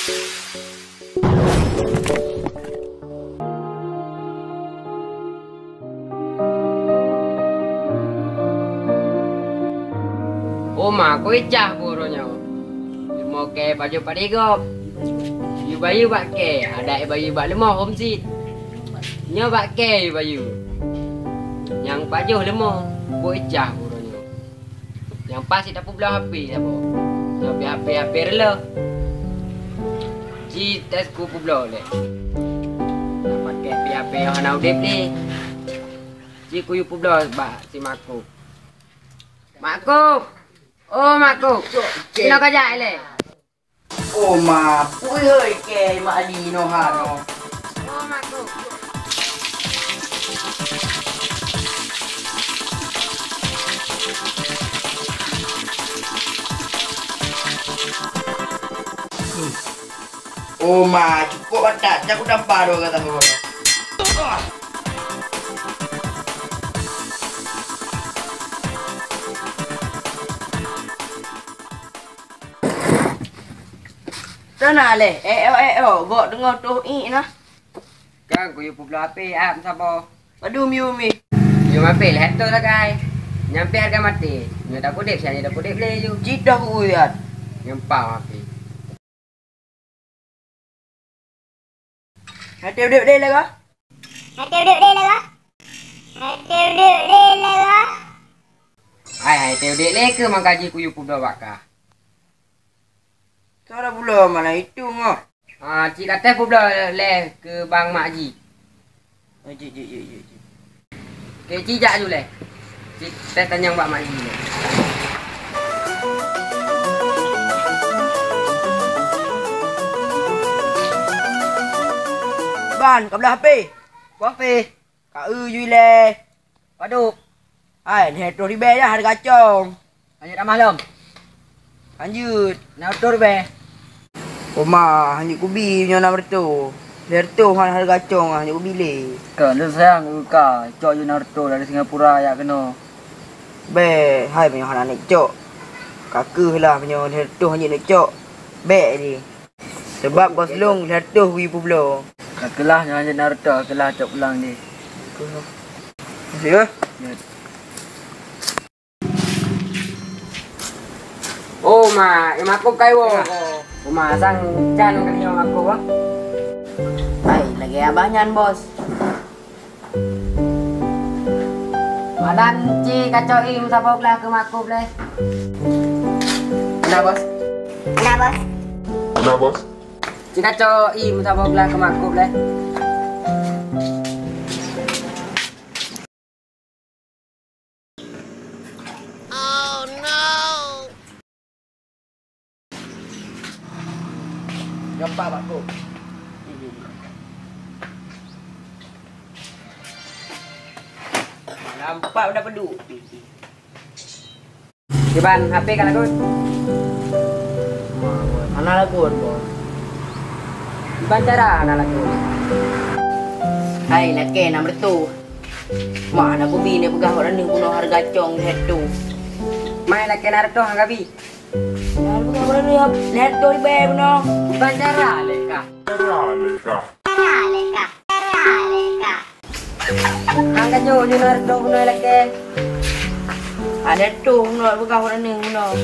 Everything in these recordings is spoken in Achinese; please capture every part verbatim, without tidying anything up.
Oma, keu cah buroe nyoe. Leumo kèe pajoh padé gob. Yue bayeue bak kèe, adak yue bayeue bak leumo hom cit. Nyoe bak kèe yue bayeue. Nyang pajoh leumo, keu cah buroe nyoe. Nyang pas cit tapeubloe H P saboh. Nyoe pih H P, H P reuloh. Ci tes kupeubloe lé. Nyoe paké pih H P nyang hana udeb lé. Ci kuyue peubloe bak si Makub. Makub! Oh, Makub! Inoe ka jak ilèe. Oh, ma, pui hôi kèe Mak Ali noe ha noe. Oh, Makub! Oh, ma, cukôp that, jak kutampa dua gata. Sana leh, eh, oh, eh, oh, gok teungoh toh iék na. Kan kuyue peubloe H P, ah, saboh. Padum yum ih. Yum H P lhèe reutôh sagai. Nyan pih hareuga maté. Nyoe tapeudeb, siat nyoe tapeudeb lé yum. Cit dah kuuyat. Nyeumpah H P. Hai teu udeb deh lagak. Hai teu udeb deh lagak. Hai teu udeb deh lagak. Hai, hai teu udeb lé keu mangkaji kuyue peubloe bak kah. Cara pula mana itu ngah. Ah, cit kateh peubloe lé keu bang mak ji. Jik, jik, jik, jik, jik. Oke, ci jak ju lé. Ci tes tanyong bak mak ji. Ban, ka blah H P. Buah P. Ka eu ju ilèe. Padub. Hai, lhèe reutôh ribèe dah hareuga cong. Hanjeuet tamah lom. Hanjeuet, nam reutôh ribèe. Oma, hanjeuet kubi nyoe nam reutôh. Lhèe reutôh han hareuga cong, hanjeuet kubi lé. Ka lôn sayang eu ka, cok ju nam reutôh dari Singapura jak keunoe. Bèk, hai meunyoe hana neuk cok. Ka keuh lah meunyoe lhèe reutôh hanjeuet neuk cok. Bèk jih. Sabab bos lôn lhèe reutôh geuyue peubloe. Ka keuh lah nyan jeuet nam reutôh, ka keuh lah cok pulang jih. Makasih, eh. Ya. Oh, ma, eh, Makub kai woe. Ya. Oh, ma, sang can ka nyoe Makub, ah. Hai, lagèe abah nyan, Bos. Madan ci kacok ié meusaboh glah keu Makub lé. Keunan, Bos. Keunan, Bos. Keunan, Bos. Ci kacok ié meusaboh glah keu Makub lé. Nyoe pat bak kôk. Nampak udah pedu. Kiban H P ka lagut? Hana lagut, Bos. Kiban cara hana lagut? Hai, lakèe na meureutôh. Mak na kubi neupeugah bak droeneuh bunoe hareuga cong lhèe reutôh. Mai lakèe na reutôh han gabi. Lhèe reutôh ribèe bunoe. Ban cara lé kah. Cara lé kah. Cara lé kah. Cara lé kah. Han ka jok nyoe na reutôh bunoe lakèe. Lhèe reutôh bunoe peugah droeneuh bunoe.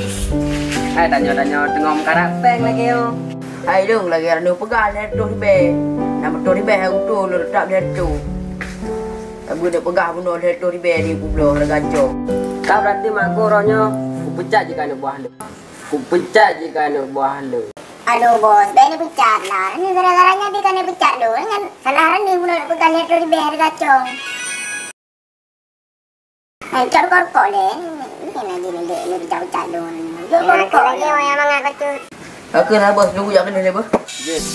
Hai tanyoe-tanyoe teungoh meukarab péng lagèe nyoe. Hai lôn lagèe droeneuh peugah lhèe reutôh ribèe. Na meureutôh ribèe hai reutôh lôn teutap lhèe reutôh. Tapi neupeugah bunoe lhèe reutôh ribèe di peubloe hareuga cong. Ka beurati mak kôk rohnyoe, kupeucat jih keuneuk beubaih lôn. Kupeucat jih keuneuk beubaih lôn. Aduh, Bos, bèk neupeucat lah. Ini gara-gara nyan pih keuneuk peucat lôn. Nyan salah droeneuh bunoe neupeugah lhèe reutôh ribèe hareuga cong. Hai, cok rukok-rukok lé. Ini lagi ni, dek, ni peucat-peucat lôn. Cok rukok-rukok lé. Lagi orang yang mangat bacut. Oke lah, Bos. Tunggu jak keunoe lé, Bos. Yes.